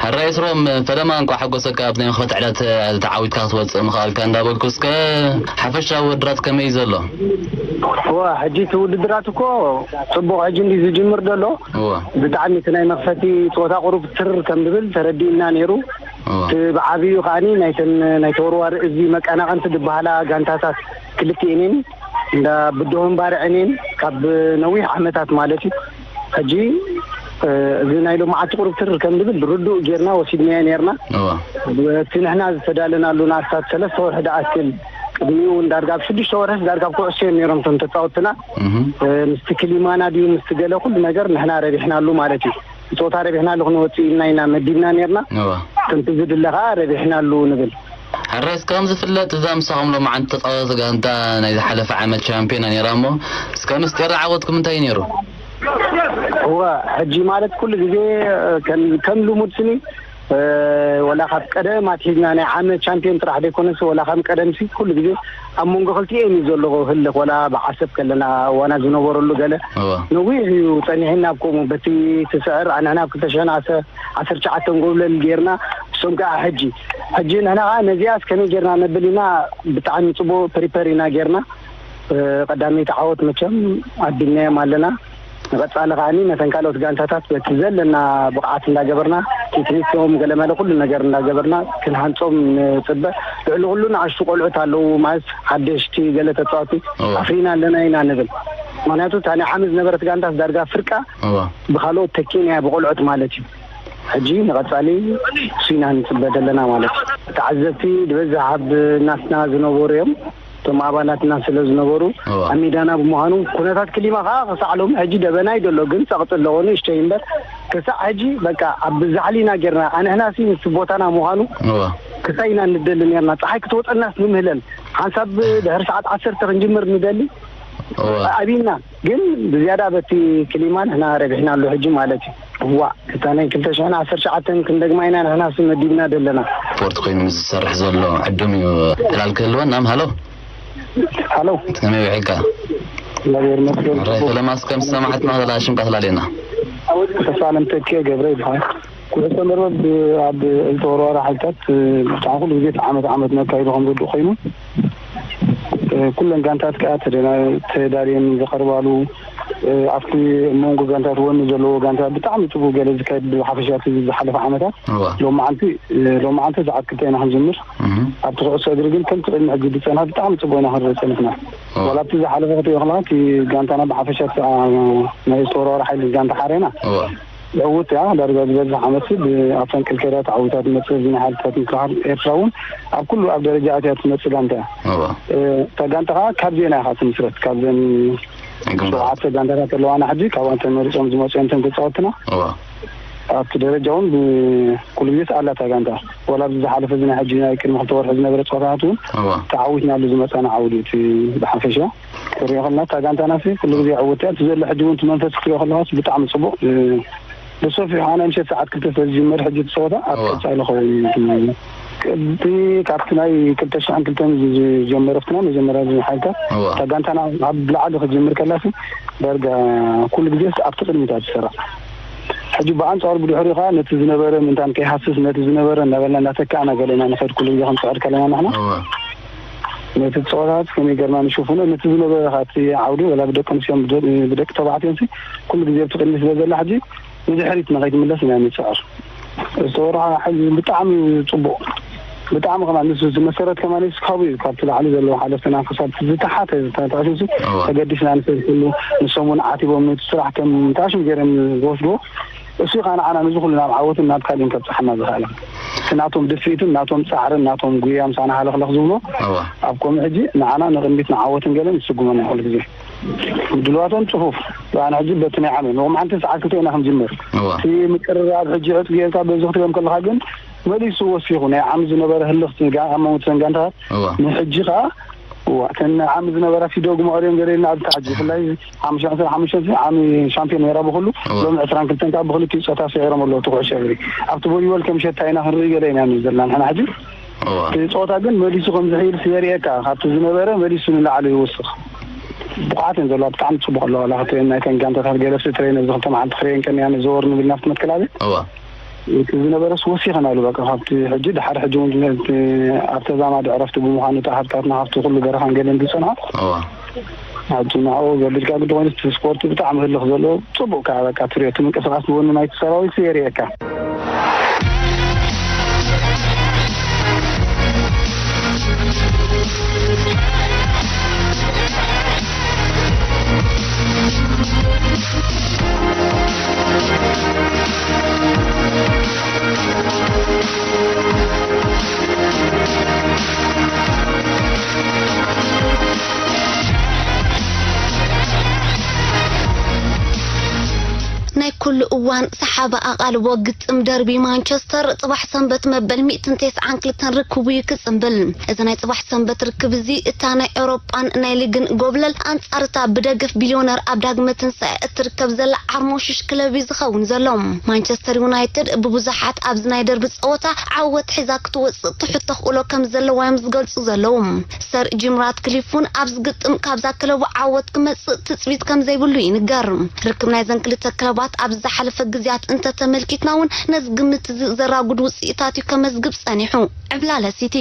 ሕራይ ኤስሮም፣ ፈለማ እንኳዕ ሓጎሰካ። ኣብ ናይ መኽፈቲ ዕለት ተዓዊትካ ክትወፅእ ምኽኣልካ እንዳበልኩ፣ እስከ ሓፈሻዊ ውድድራት ከመይ እዩ ዘሎ? እወ፣ ሕጂ እቲ ውድድራት እኮ ጽቡቕ ሕጂ እንዲ ዝጅምር ዘሎ። እወ። ብጣዕሚ እቲ ናይ መኽፈቲ ጸወታ ቁሩብ ትር ከም ዝብል ተረዲእና ነይሩ። እወ። እቲ ብዓብዩ ከኣኒ ናይተን ናይ ተወርዋሪ እዚ መቀናቐንቲ ዝበሃላ ጋንታታት ክልቲኤን እየን እንዳ ብድሆን ባርዕን እየን ካብ ነዊሕ ዓመታት ማለት እዩ። ሕጂ፣ እ፣ እዚ ናይ ሎማዓንቲ ቁሩብ ትር ከም ዝብል ርዱእ ጌርና ወሲድናዮ ኔርና። እዋ። እቲ ንሕና ዝተዳለናሉ ንኣስታት ሰለስተ ወርሒ ደኣክል ቅድሚኡ እውን ዳርጋ ኣብ ሽዱሽተ ወርሒ ዳርጋ ኣብ ኩዕሶ እዮም ነይሮም እቶም ተጻወትና። እህ። እ፣ ምስቲ ክሊማና ድዩ ምስቲ ገለ ኩሉ ነገር ንሕና ረቢሕናሉ ማለት እዩ። ብጾታ ረቢሕናሉ ክንወጽእ ኢልና ኢና መዲብና ኔርና። እዋ። ከምቲ ዝድለ ከኣ ረቢሕናሉ ንብል። ሕራይ፣ እስከ ከም ዝፍለጥ እዛ ምሳኹም ሎማዓንቲ ተጻወቲ ጋንታ ናይ ዝሓለፈ ዓመት ቻምፒዮና ነይራ እሞ፣ እስከ ምስጢር ዓወትኩም እንታይ እዩ ነይሩ? እወ፣ ሕጂ ማለት ኩሉ ግዜ ከም ከም ልሙድ ስኒ ወላ ካብ ቀደም ኣትሒዝና ናይ ዓመት ቻምፒዮን ጥራሕ ዘይኮነስ፣ ወላ ካብ ቀደምሲ ኩሉ ግዜ ኣብ መንጎ ክልቲኤን እዩ ዘሎ ህልኽ። ወላ ብዓሰብ ከለና ዋና ዝነበረሉ ገለ ነዊሕ እዩ ጸኒሕና። ኣብ ከምኡ በቲ ትስዕር ኣንሕና ኣብ ክልተ ሽሕን ዓሰርተ ትሽዓተን ጎብለል ጌርና፣ እሶም ከዓ ሕጂ ሕጂ ንሕና ከዓ ነዚኣስ ከመይ ጌርና ነብል ኢና። ብጣዕሚ ፅቡቅ ፕሪፐር ኢና ጌርና። ቀዳመይቲ ዓወት መቸም ኣቢልናዮም ኣለና። ንቐፃሊ ከዓኒ ነተን ካልኦት ጋንታታት በቲ ዘለና ብቕዓት እንዳገበርና፣ ቴክኒኮም ገለመለ ኩሉ ነገር እንዳገበርና ክንሃንፆም ንፅበ። ልዕሊ ኩሉ ንኣሽቱ ቆልዑት ኣለዉ ማለት ሓደሽቲ ገለ ተፃወቲ ኣፍሪና ኣለና ኢና ንብል። ምክንያቱ እታ ናይ ዓሚ ዝነበረት ጋንታስ ዳርጋ ፍርቃ ብካልኦት ተኪእናያ ብቆልዑት ማለት እዩ። ሕጂ ንቐፃሊ እሱ ኢና ንፅበ ዘለና ማለት እዩ። ተዓዘብቲ ዝበዝሕ ኣብ ናትና ዝነበሩ እዮም። እቶም ኣባላትና ስለ ዝነበሩ ኣብ ሜዳና ብምዃኑ ኩነታት ክሊማ ከዓ ክሳዕ ሎሚ ሕጂ ደበና እዩ ዘሎ፣ ግን ፀቕጢ ኣለዎ ንእሽተይ እምበር ክሳዕ ሕጂ በቃ ኣብ ዛሕሊና ጌርና ኣንሕና ሲ ምስ ቦታና ምዃኑ ክሳይ ኢና ንደሊ ኔርና። ፀሓይ ክትወፀናስ ንምህለል ሓንሳብ ድሕሪ ሰዓት ዓሰርተ ክንጅምር ንደሊ። ኣብና ግን ብዝያዳ በቲ ክሊማ ንሕና ረቢሕናሉ ሕጂ ማለት እዩ። እዋ እታ ናይ ክልተ ሽሕን ዓሰርተ ትሽዓተን ክንደግማ ኢና ንሕና ሲ መዲብና ዘለና። ስፖርት ኮይኑ ምስ ዝሰርሕ ዘሎ ዕዱም እዩ። ዕላል ክህልወና ሃሎ ሃሎ ከመይ ውዒልካ? እግዚኣብሔር ይመስገን። ራይ ፈለማስ ከም ሰማዕትና ዘላ ሽምካ ትላለና። ተስፋለም ተኪኤ ገብረ ይበሃል። ኩዕሶ መርበብ ኣብ ዝተወርወረ ሓይልታት ብጣዕሚ ኩሉ ግዜ ዓመት ዓመት ነካይዱ ከም ዝወድኡ ኮይኑ ኩለን ጋንታት ከዓ ተዳልየን ዝቐርባሉ ኣብቲ መንጎ ጋንታት ወኒ ዘለዎ ጋንታ ብጣዕሚ ፅቡቅ ገለ ዝካየድ ሓፈሻ ዝሓለፈ ዓመታት ሎማዓንቲ ሎማዓንቲ ሰዓት ክልተ ኢና ክንጅምር ኣብቲ ኩዕሶ እግሪ ግን ከምቲ ቅድሚ ሕጂ ዝፀንሐ ብጣዕሚ ፅቡቅ ኢና ክንርኢ ፀኒሕና። ዋላ ኣብቲ ዝሓለፈ ክትሪኦ ከለካ እቲ ጋንታና ብሓፈሻ ናይ ዝተወርወረ ሓይሊ ጋንታ ሓሬና ዕውት እያ። ዳርጋ ዝበዝሕ ዓመት ኣብ ፈንቅል ከይዳ ተዓዊታ ትመፅእ። እዚ ናይ ሓይልታት ምክልኻል ኤርትራ እውን ኣብ ኩሉ ኣብ ደረጃ ኣትያ ትመፅእ ጋንታ እያ። እታ ጋንታ ከዓ ካብ ዜና ኢኻ ትምስረት። ካብዘን ሸውዓተ ጋንታታት ኣለዋና ሕጂ፣ ካብኣን ተመሪፆም ዝመፁ እዮም እቶም ተፃወትና። ኣብቲ ደረጃ እውን ኩሉ ግዜ ኣላ እታ ጋንታ። ዋላ ኣብዚ ዝሓለፈ እዚ ናይ ሕጂ ናይ ቅድሚ ክልተ ወርሒ ዝነበረ ፀወታታት እውን ተዓዊትናሉ ዝመፃና ዓውዲ እቲ ብሓፈሻ ክሪኦ ከለና እታ ጋንታና ሲ ኩሉ ግዜ ዕውት እያ። እቲ ዘሎ ሕጂ እውን እቲ መንፈስ ክትሪኦ ከለካስ ብጣዕሚ ፅቡቅ ብሰፊሑ ኣነ ምሸት ሰዓት ክልተ ስለ ዝጅመር ሕጂ እቲ ፀወታ ኣብ ቀፃሊ ኸውን እቲ ካብቲ ናይ ክልተ ሽሕን ክልተን ዝጀመረ ፍትና መጀመርያ እዚ ሓይልታት እታ ጋንታና ኣብ ላዕሊ ክትጅምር ከላሲ ዳርጋ ኩሉ ግዜ ኣብቲ ቅድሚት እያ ትሰራዕ። ሕጂ ብኣንፃሩ ብድሕሪኡ ከዓ ነቲ ዝነበረ ምንታን ከይሃስስ ነቲ ዝነበረ እናበልና እናተካእና ገለ ኢና ንኸድ ኩሉ ግዜ ክንፅዕር ከለና ንሕና ነቲ ፀወታታት ከመይ ገርና ንሽፍኖ ነቲ ዝነበረ ካብቲ ዓውዲ ወላ ብደቂ ኣንስትዮን ብደቂ ተባዕትዮን ኩሉ ግዜ ኣብቲ ቅድሚ ስለ ዘላ ሕጂ ንድሕሪት ንኸይትምለስ ኢና ንፅዕር። ዝተወርሓ ሕጂ ብጣዕሚ ፅቡቅ ብጣዕሚ ከማ ንሱ ዝመሰረት ከማ ንሱ ካብኡ እዩ ካብቲ ላዕሊ ዘለዎ ሓለፍትና ክሳብ ዝተሓተ ዝተታሽሱ ተገዲስና ንሰርሕሉ ንሶም እውን ዓቲቦም ነቲ ስራሕ ከም ታሽም ገይሮም ዝወስድዎ እሱ ከዓ ንዓና ንዚ ኩሉ ናብ ዓወትን ናብ ካልእን ከብፅሓና ዝኽኣለ እቲ ናቶም ድፍኢትን ናቶም ፃዕርን ናቶም ጉያ ምሳና ሃለኽለኽ ዝብሎ ኣብ ከምኡ ሕጂ ንዓና ንቕድሚት ንዓወትን ገለን ይስጉመና ኩሉ ግዜ ድልዋቶም ፅፉፍ ኣነ ሕጂ በቲ ናይ ዓመት ንቑምዓንቲ ሰዓት ክልተ ኢና ክንጅምር እቲ ምቅርራብ ሕጂ ዕጡ ጌርካ በዚ ክትሪኦም ከለካ ግን መሊሱ ወሲኹ ናይ ዓሚ ዝነበረ ህልኽቲ ኣብ መንጎ ተን ጋንታታት ንሕጂ ከዓ እዋ እተን ዓሚ ዝነበራ ሲደጉ መቐሪኦም ገለ ኢልና ኣብ ታሕጂ ብፍላይ ሓሙሽተ ዓሰርተ ሓሙሽተ ዓሚ ሻምፒዮን ነይራ ብኩሉ ሎሚ ዕስራን ክልተን ከዓ ብክልቲኡ ፆታ ስዒሮም ኣለዉ እቲ ኩዕሾ እግሪ ኣብቲ ቮሊቦል ከም ሸታ ኢና ክንርኢ ገለ ኢና ንብል ዘለና ንሕና ሕጂ እቲ ፆታ ግን መሊሱ ከም ዝሕይል የርእየካ ካብቲ ዝነበረ መሊሱ ንላዕሊ ይወስኽ ብቕዓት እየን ዘለዋ ብጣዕሚ ፅቡቅ ኣለዋ ላክትሬን ናይተን ጋንታታት ገለሲ ትሬን እዚ ክልተ መዓልቲ ክሬን ቀኒያ ንዘወር ንብል ናብቲ መትከላቤት እቲ ዝነበረስ ወሲኸናሉ በቃ ካብቲ ሕጂ ድሓር ሕጂ እውን ኣብ ተዛማዲ ዕረፍቲ ብምዃኑ እታ ሃብታትና ካብቲ ኩሉ በረኻን ገለን ዝፀንሖ ሕጂ ንዕኡ ገሊልካ ግዲ ኮይኑ እቲ ስፖርቲ ብጣዕሚ ህልኽ ዘለዎ ፅቡቅ ከዓ በቃ ትሪኦ እቲ ምንቅስቃስ ብጎኒ ናይቲ ሰራዊት የርእየካ ናይ ኩሉ እዋን ሰሓቢ ኣቓልቦ ግጥም ደርቢ ማንቸስተር ጽባሕ ሰንበት መበል ሚእትን ተስዓን ክልተን ርክቡ እዩ ክጽንብል። እዚ ናይ ጽባሕ ሰንበት ርክብ እዚ እታ ናይ ኤውሮጳን ናይ ሊግን ጎብለል ኣንጻር እታ ብደገፍ ቢልዮነር ኣብ ዳግመ ትንሳኤ እትርከብ ዘላ ዓርሞሽሽ ክለብ እዩ ዝኸውን ዘሎ። ማንቸስተር ዩናይትድ ብብዙሓት ኣብዚ ናይ ደርቢ ጸወታ ዓወት ሒዛ ክትወጽእ ትሕት ተኽእሎ ከም ዘለዋ እዮም ዝገልጹ ዘለዉ። ሰር ጂም ራትክሊፍ እውን ኣብዚ ግጥም ካብዛ ክለቡ ዓወት ክመጽእ ትጽቢት ከም ዘይብሉ ይንገር። ርክብ ናይዘን ክልተ ክለባት ኣብ ዝሓለፈ ግዜያት እንተተመልኪትና እውን ነዚ ግምት እዚ ዘራጉድ ውጽኢታት እዩ ከመዝግብ ጸኒሑ። ዕብላለ ሲቲ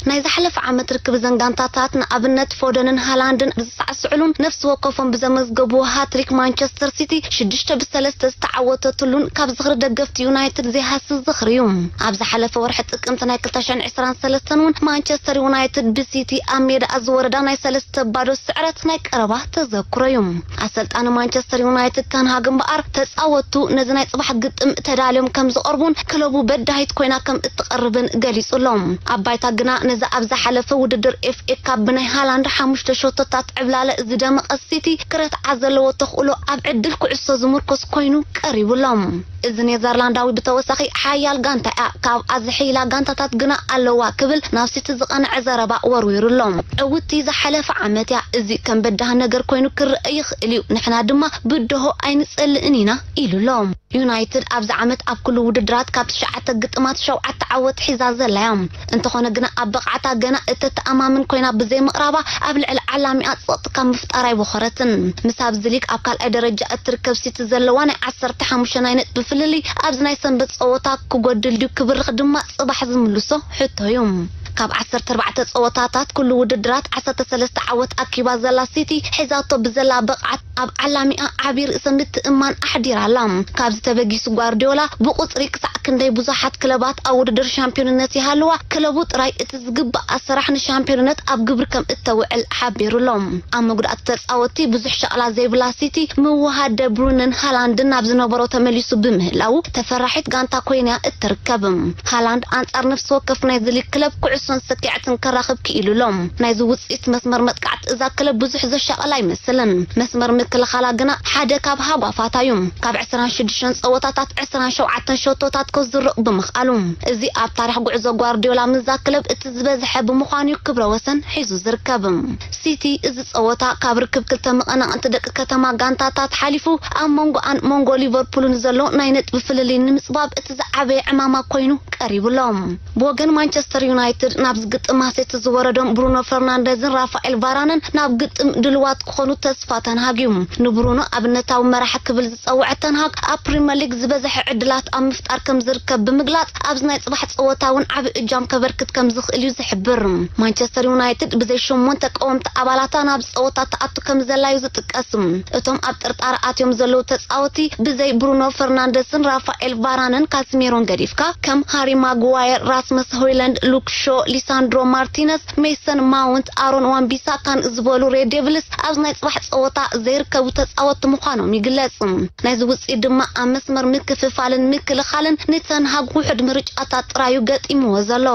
ናይ ዝሓለፈ ዓመት ርክብ እዘን ጋንታታት ንኣብነት ፎደንን ሃላንድን ብዝሳዕስዕሉን ነፍሲ ወከፎም ብዘመዝገቡ ሃትሪክ ማንቸስተር ሲቲ ሽዱሽተ ብሰለስተ ዝተዓወተትሉን ካብ ዝኽሪ ደገፍቲ ዩናይትድ ዘይሃስስ ዝኽሪ እዩ። ኣብ ዝሓለፈ ወርሒ ጥቅምቲ ናይ ክልተ ሽሕን ዕስራን ሰለስተን እውን ማንቸስተር ዩናይትድ ብሲቲ ኣብ ሜዳ ዝወረዳ ናይ ሰለስተ ባዶ ስዕረት ናይ ቀረባ ተዘክሮ እዩ። ኣሰልጣኒ ማንቸስተር ዩናይትድ ተንሃግ እምበኣር ተጻወቱ ነዚ ናይ ጽባሕ ግጥም ተዳልዮም ከም ዝቐርቡን ክለቡ በዳሂት ኮይና ከም እትቐርብን ገሊጹ ኣሎ። ኣብ ባይታ ግና ነዚ ኣብ ዝሓለፈ ውድድር ኤፍ ኤ ካፕ ብናይ ሃላንድ ሓሙሽተ ሸቶታት ዕብላለ ዝደመቐ ሲቲ ክረትዓ ዘለዎ ተኽእሎ ኣብ ዕድል ኩዕሶ ዝምርኮስ ኮይኑ ቀሪቡ ኣሎ። እዚ ኔዘርላንዳዊ ብተወሳኺ ሓያል ጋንታ እያ፣ ካብ ኣዝሒላ ጋንታታት ግና ኣለዋ ክብል ናብ ሲቲ ዝቐንዐ ዘረባ ወርዊሩ ኣሎ። ዕውቲ ዝሓለፈ ዓመት እያ፣ እዚ ከም በዳህ ነገር ኮይኑ ክረአ ይኽእል እዩ፣ ንሕና ድማ ብድሆ ኣይንጸልእን ኢና ኢሉ ኣሎ። ዩናይትድ ኣብዚ ዓመት ኣብ ኩሉ ውድድራት ካብ ትሽዓተ ግጥማት ሸውዓተ ዓወት ሒዛ ዘላ እያ። እንተኾነ ግና ኣብ ብቕዓታ ገና እተተኣማምን ኮይና ብዘይምቕራባ ኣብ ልዕሊ ዓላሚኣ ጸቕጢ ካብ ምፍጣር ኣይቦኸረትን። ምስ ኣብዚ ሊግ ኣብ ካልኣይ ደረጃ እትርከብ ሲቲ ዘለዋ ናይ ዓሰርተ ሓሙሽተ ናይ ነጥቢ ፍልልይ ኣብዚ ናይ ሰንበት ጸወታ ክጎድል ድዩ ክብርኽ ድማ ጽባሕ ዝምልሶ ሕቶ እዩ። ካብ ዓሰርተ ኣርባዕተ ጸወታታት ኩሉ ውድድራት ዓሰርተ ሰለስተ ዓወት ኣኪባ ዘላ ሲቲ ሒዛቶ ብዘላ ብቕዓት ኣብ ዓላሚኣ ዓቢ ርእሰ ምትእምማን ኣሕዲራ ኣላ። ካብዚ ተበጊሱ ጓርዲዮላ ብቁጽሪ ክሳዕ ክንደይ ብዙሓት ክለባት ኣብ ውድድር ሻምፒዮንነት ይሃልዋ፣ ክለቡ ጥራይ እቲ ዝግባእ ኣሰራሕ ንሻምፒዮንነት ኣብ ግብሪ ከም እተውዕል ሓቢሩ ኣሎ። ኣብ መጉዳእቲ ተጻወትቲ ብዙሕ ሸቕላ ዘይብላ ሲቲ ምውሃድ ደብሩንን ሃላንድን ናብ ዝነበሮ ተመሊሱ ብምህላው ተፈራሒት ጋንታ ኮይና እትርከብ። ሃላንድ ኣንጻር ነፍሲ ወከፍ ናይዚ ሊግ ክለብ ኩዕሶን ሰኪዐትን ከራኽብ ክኢሉ ኣሎ። ናይዚ ውጽኢት መስመር መጥቃዕቲ እዛ ክለብ ብዙሕ ዘሻቐላ ኣይመስልን። መስመር ምክልኻላ ግና ሓደ ካብ ሃጓፋታ እዩ። ካብ ዕስራን ሽዱሽተን ጸወታታት ዕስራን ሸውዓተን ሸቶታት ከዝርቕ ብምኽኣሉ፣ እዚ ኣብ ታሪኽ ጉዕዞ ጓርዲዮላ ምስዛ ክለብ እቲ ዝበዝሐ ብምዃኑ እዩ ክብረ ወሰን ሒዙ ዝርከብ። ሲቲ እዚ ጸወታ ካብ ርክብ ክልተ መቐናቕንቲ ደቂ ከተማ ጋንታታት ሓሊፉ ኣብ መንጎኣን መንጎ ሊቨርፑልን ዘሎ ናይ ነጥቢ ፍልልይ ንምጽባብ እቲ ዝዓበየ ዕማማ ኮይኑ ቀሪቡ ኣሎ። ብወገን ማንቸስተር ዩናይትድ ናብ ዝግጥም ማሴቲ ዝወረዶም ብሩኖ ፈርናንደዝን ራፋኤል ቫራንን ናብ ግጥም ድልዋት ክኾኑ ተስፋ ተንሃግ እዩ። ንብሩኖ ኣብነታዊ መራሒ ክብል ዝጸውዐ ተንሃግ ኣብ ፕሪምየር ሊግ ዝበዝሐ ዕድላት ኣብ ምፍጣር ከም ዝርከብ ብምግላጽ ኣብዚ ናይ ጽባሕ ጸወታ እውን ዓቢ እጃም ከበርክት ከም ዝኽእል እዩ ዝሕብር። ማንቸስተር ዩናይትድ ብዘይ ሸሞንተ ቀወምቲ ኣባላታ ናብ ጸወታ ትኣቱ ከም ዘላ እዩ ዝጥቀስ። እቶም ኣብ ጥርጣረ ኣትዮም ዘለዉ ተጻወቲ ብዘይ ብሩኖ ፈርናንደስን ራፋኤል ቫራንን ካስሜሮን ገዲፍካ ከም ሃሪ ማጉዋየር፣ ራስመስ ሆይለንድ፣ ሉክ ሾ፣ ሊሳንድሮ ማርቲነስ፣ ሜሰን ማውንት፣ ኣሮን ዋን ቢሳካን ዝበሉ ሬድ ዴቪልስ ኣብዚ ናይ ጽባሕ ጸወታ ዘይርከቡ ተጻወቲ ምዃኖም ይግለጽ። ናይዚ ውጽኢት ድማ ኣብ መስመር ምክፍፋልን ምክልኻልን ንተንሃግ ውሑድ ምርጫታት ጥራዩ ገጢምዎ ዘሎ።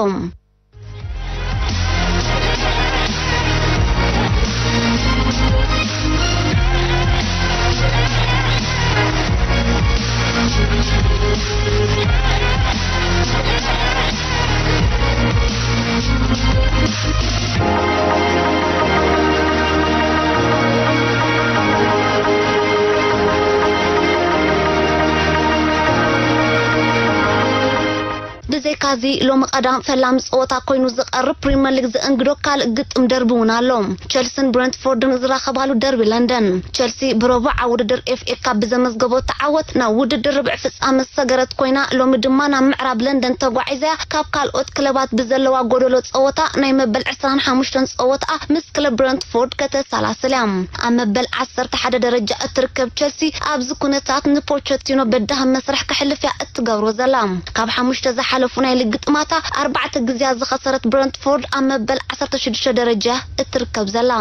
ብዘይካዚ ሎሚ ቀዳም ፈላሚ ጸወታ ኮይኑ ዝቐርብ ፕሪምየር ሊግ ዘእንግዶ ካልእ ግጥም ደርቢ እውን ኣሎ። ቸልስን ብረንትፎርድን ዝራኸባሉ ደርቢ ለንደን። ቸልሲ ብረቡዕ ኣብ ውድድር ኤፍ ኤ ካፕ ብዘመዝገቦ ተዓወት ናብ ውድድር ርብዕ ፍጻመ ዝሰገረት ኮይና፣ ሎሚ ድማ ናብ ምዕራብ ለንደን ተጓዒዘያ ካብ ካልኦት ክለባት ብዘለዋ ጎደሎ ጸወታ ናይ መበል ዕስራን ሓሙሽተን ጸወታ ምስ ክለብ ብረንትፎርድ ከተሰላስል እያ። ኣብ መበል ዓሰርተ ሓደ ደረጃ እትርከብ ቸልሲ ኣብዚ ኩነታት ንፖቸቲኖ በዳህ መስርሕ ክሕልፍ እያ እትገብሮ ዘላ። ካብ ሓሙሽተ ዝሓለፉ ናይ ሊግ ግጥማታ ኣርባዕተ ግዜያ ዝኸሰረት ብረንትፎርድ ኣብ መበል ዓሰርተ ሽዱሽተ ደረጃ እትርከብ ዘላ።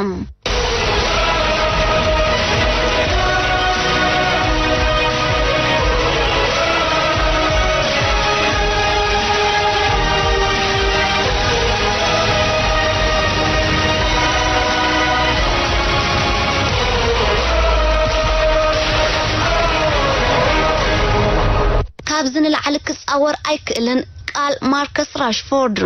ኣብዚ ንላዕሊ ክጻወር ኣይክእልን፣ ቃል ማርከስ ራሽፎርድ።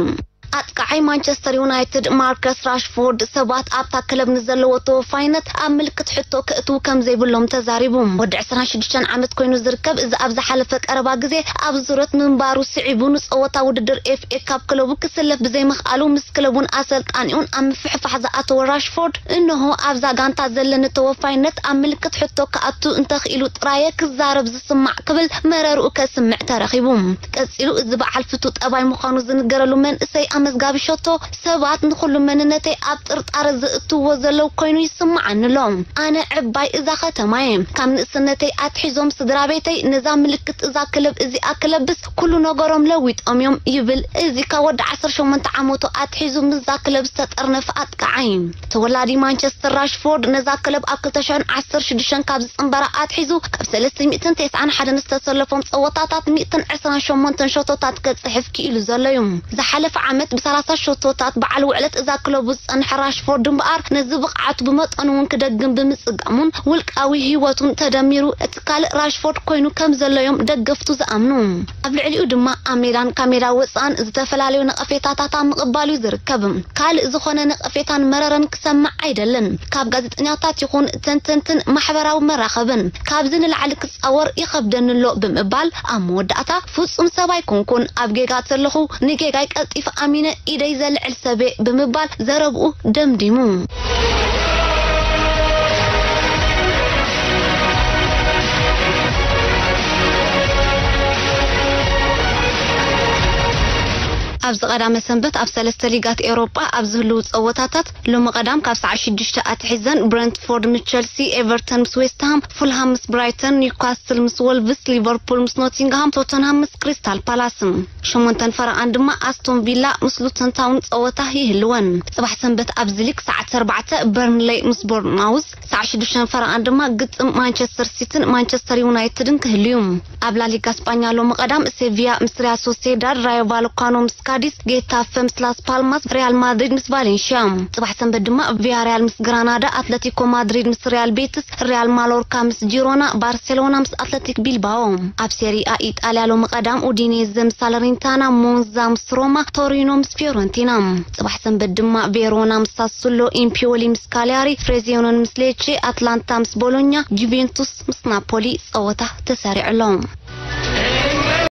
ኣጥቃዓይ ማንቸስተር ዩናይትድ ማርከስ ራሽፎርድ ሰባት ኣብታ ክለብ ንዘለዎ ተወፋይነት ኣብ ምልክት ሕቶ ከእትዉ ከም ዘይብሎም ተዛሪቡ። ወዲ ዕስራን ሽዱሽተን ዓመት ኮይኑ ዝርከብ እዚ ኣብ ዝሓለፈ ቀረባ ግዜ ኣብ ዙረት ምንባሩ ስዒቡ ንጸወታ ውድድር ኤፍኤ ካብ ክለቡ ክስለፍ ብዘይምኽኣሉ ምስ ክለቡን ኣሰልጣኒኡን ኣብ ምፍሕፋሕ ዝኣተወ ራሽፎርድ፣ እንሆ ኣብዛ ጋንታ ዘለኒ ተወፋይነት ኣብ ምልክት ሕቶ ክኣቱ እንተኽኢሉ ጥራየ ክዛረብ ዝስማዕ ክብል መረርኡ ከስምዕ ተረኺቡ። ቀጺሉ እዚ በዓል ፍቱ ጠባይ ምዃኑ ዝንገረሉ መንእሰይ ኣመዝጋቢ ሸቶ ሰባት ንኹሉ መንነተይ ኣብ ጥርጣረ ዝእትዎ ዘለዉ ኮይኑ ይስምዓኒ ኣሎ። ኣነ ዕባይ እዛ ከተማ እየ። ካብ ንእስነተይ ኣትሒዞም ስድራ ቤተይ ነዛ ምልክት እዛ ክለብ እዚኣ ክለብስ ኩሉ ነገሮም ለዊጦም እዮም ይብል። እዚ ካብ ወዲ ዓሰርተ ሸሞንተ ዓመቱ ኣትሒዙ ምስዛ ክለብ ዝተጠርነፈ ኣጥቃዓይ። ተወላዲ ማንቸስተር ራሽፎርድ ነዛ ክለብ ኣብ ክልተ ሽሕን ዓሰርተ ሽዱሽተን ካብ ዝጽንበራ ኣትሒዙ ካብ ሰለስተ ሚእትን ተስዓን ሓደን ዝተሰለፎም ጸወታታት ሚእትን ዕስራን ሸሞንተን ሸቶታት ከጽሕፍ ክኢሉ ዘሎ እዩ። ዝሓለፈ ዓመት ብሰላሳ ሸቶታት በዓል ውዕለት እዛ ክለቡ ዝጸንሐ ራሽፎርድ እምበኣር ነዚ ብቕዓቱ ብመጠኑ እውን ክደግም ብምጽጋሙን ውልቃዊ ህይወቱን ተደሚሩ እቲ ካልእ ራሽፎርድ ኮይኑ ከም ዘሎ እዮም ደገፍቱ ዝኣምኑ። ኣብ ልዕሊኡ ድማ ኣብ ሜዳን ካብ ሜዳ ወጻእን ዝተፈላለዩ ነቐፌታታት ኣብ ምቕባል እዩ ዝርከብ። ካልእ ዝኾነ ነቐፌታን መረረን ክሰምዕ ኣይደልን። ካብ ጋዜጠኛታት ይኹን ተንተንትን ማሕበራዊ መራኸብን ካብዚ ንላዕሊ ክጻወር ይኸብደኒ ኣሎ ብምባል ኣብ መወዳእታ ፍጹም ሰብ ኣይኮንኩን፣ ኣብ ጌጋ ዘለኹ ንጌጋይ ቀልጢፈ ኣሚነ ኢደይ ዘልዕል ሰብየ ብምባል ዘረብኡ ደምዲሙ። ኣብዚ ቀዳመ ሰንበት ኣብ ሰለስተ ሊጋት ኤውሮጳ ኣብ ዝህልዉ ጸወታታት ሎሚ ቀዳም ካብ ሰዓት ሽዱሽተ ኣትሒዘን ብረንትፎርድ ምስ ቸልሲ፣ ኤቨርተን ምስ ዌስትሃም፣ ፉልሃም ምስ ብራይተን፣ ኒውካስል ምስ ወልቭስ፣ ሊቨርፑል ምስ ኖቲንግሃም፣ ቶተንሃም ምስ ክሪስታል ፓላስን። ሸሞንተን ፈረቓን ድማ ኣስቶን ቪላ ምስ ሉተን ታውን ጸወታ ይህልወን። ጽባሕ ሰንበት ኣብዚ ሊግ ሰዓት ኣርባዕተ በርንሌይ ምስ ቦርንማውዝ፣ ሰዓት ሽዱሽተ ፈረቓን ድማ ግጥም ማንቸስተር ሲቲን ማንቸስተር ዩናይትድን ክህሉ እዩ። ኣብ ላሊጋ ስጳኛ ሎሚ ቀዳም ሴቪያ ምስ ሪያል ሶሴዳድ፣ ራዮ ቫለካኖ ምስ ካዲስ፣ ጌታፈ ምስ ላስ ፓልማስ፣ ሪያል ማድሪድ ምስ ቫሌንሽያ። ጽባሕ ሰንበት ድማ ቪያሪያል ምስ ግራናዳ፣ ኣትለቲኮ ማድሪድ ምስ ሪያል ቤትስ፣ ሪያል ማሎርካ ምስ ጂሮና፣ ባርሴሎና ምስ ኣትለቲክ ቢልባኦ። ኣብ ሴሪኣ ኢጣልያ ሎሚ ቀዳም ኡዲኔዘ ምስ ሳለሪንታና፣ ሞንዛ ምስ ሮማ፣ ቶሪኖ ምስ ፊዮረንቲና። ጽባሕ ሰንበት ድማ ቬሮና ምስ ሳሱሎ፣ ኢምፒዮሊ ምስ ካሊያሪ፣ ፍሬዚዮኖን ምስ ሌቼ፣ ኣትላንታ ምስ ቦሎኛ፣ ጁቬንቱስ ምስ ናፖሊ ጸወታ ተሰሪዑ ኣሎ።